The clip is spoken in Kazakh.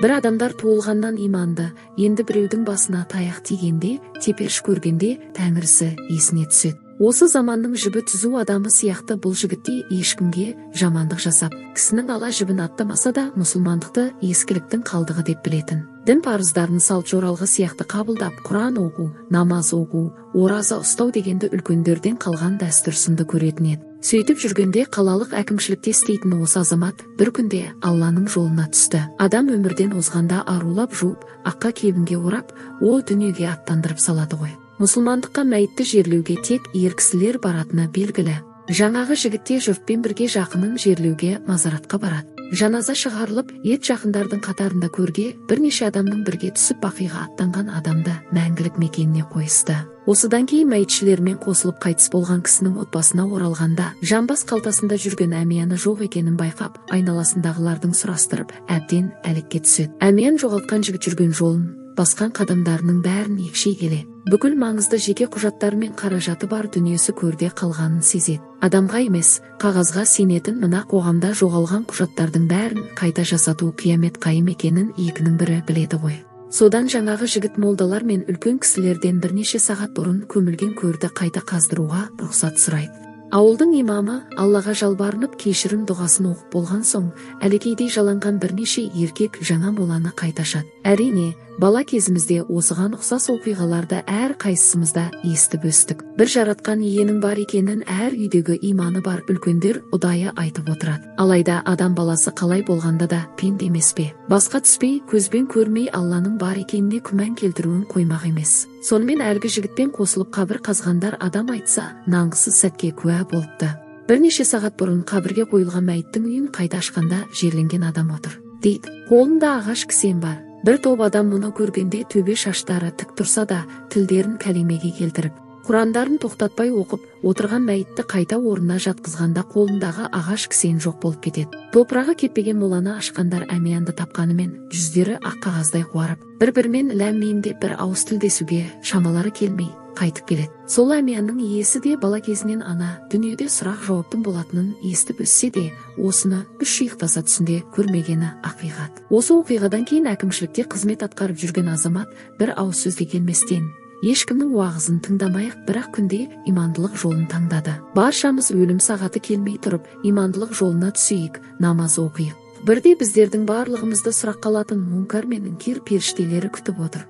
Бір адамдар туылғаннан иманды, енді біреудің басына таяқ тигенде, теперіш көргенде тәңірісі есіне түседі. Осы заманның жібі түзу адамы сияқты бұл жігітте ешкімге жамандық жасап, кісінің ала жібін аттамаса да мұсылмандықты ескіліктің қалдығы деп білетін. Дін парыздарын салт жоралғы сияқты қабылдап, Құран оқу, намаз оқу, ораза ұстау дегенді үлкендерден қалған дәстүр сынды көретін еді. Сөйтіп жүргенде қалалық әкімшілікте істейтін осы азамат бір күнде Алланың жолына түсті. Адам өмірден озғанда арулап жуып, аққа кебінге орап, о дүниеге аттандырып салады ғой. Мұсылмандыққа мәйітті жерлеуге тек ер кісілер баратыны белгілі. Жаңағы жігітте жұртпен бірге жақынын жерлеуге мазаратқа барады. Жаназа шығарылып, ет жақындардың қатарында көрге бірнеше адамның бірге түсіп бақиға аттанған адамды мәңгілік мекеніне қойысты. Осыдан кейін мәйітшілермен қосылып қайтыс болған кісінің отбасына оралғанда, жамбас қалтасында жүрген әмияны жоқ екенін байқап, айналасындағылардың сұрастырып, әбден әлекке түседі. Әмиян жоғалтқан жігіт жүрген жолын, басқан қадамдарының бәрін екшей келе. Бүкіл маңызды жеке құжаттары мен қаражаты бар дүниесі көрде қалғанын сезеді. Адамға емес, қағазға сенетін мына қоғамда жоғалған құжаттардың бәрін қайта жасату қиямет қайым екенін екінің бірі біледі ғой. Содан жаңағы жігіт молдалар мен үлкен кісілерден бірнеше сағат бұрын көмілген көрді қайта қаздыруға рұқсат сұрайды. Ауылдың имамы Аллаға жалбарынып кешірім дұғасын оқып болған соң, әлекейдей жаланған бірнеше еркек жаңа моланы қайта ашады. Әрине, бала кезімізде осыған ұқсас оқиғаларды әр қайсымызда естіп өстік. Бір жаратқан иенің бар екенін әр үйдегі иманы бар үлкендер ұдайы айтып отырады. Алайда адам баласы қалай болғанда да пенде емес пе? Басқа түспей, көзбен көрмей Алланың бар екеніне күмән келтіруін қоймақ емес. Сонымен әлгі жігітпен қосылып қабір қазғандар адам айтса, нанғысыз сәтке куә болыпты. Бірнеше сағат бұрын қабірге қойылған мәйіттің үйін қайта ашқанда жерленген адам отыр дейді. Қолында ағаш кісен бар. Бір топ адам мұны көргенде төбе шаштары тік тұрса да тілдерін кәлемеге келтіріп, Құрандарын тоқтатпай оқып, отырған мәйітті қайта орнына жатқызғанда қолындағы ағаш кісен жоқ болып кетеді. Топырағы кеппеген моланы ашқандар әмиянды тапқанымен жүздері ақ қағаздай қуарып, бір-бірімен ләм-мим деп бір ауыз тілдесуге шамалары келмей қайтып келеді. Сол әмиянның иесі де бала кезінен ана дүниеде сұрақ жауаптың болатынын естіп өссе де, осыны үш ұйықтаса түсінде көрмегені ақиқат. Осы оқиғадан кейін әкімшілікте қызмет атқарып жүрген азамат бір ауыз сөзге келместен, ешкімнің уағызын тыңдамай-ақ бір-ақ күнде имандылық жолын таңдады. Баршамыз өлім сағаты келмей тұрып, имандылық жолына түсейік, намаз оқиық. Бірде біздердің барлығымызды сұраққа алатын Мункар мен Нкир періштелері күтіп отыр.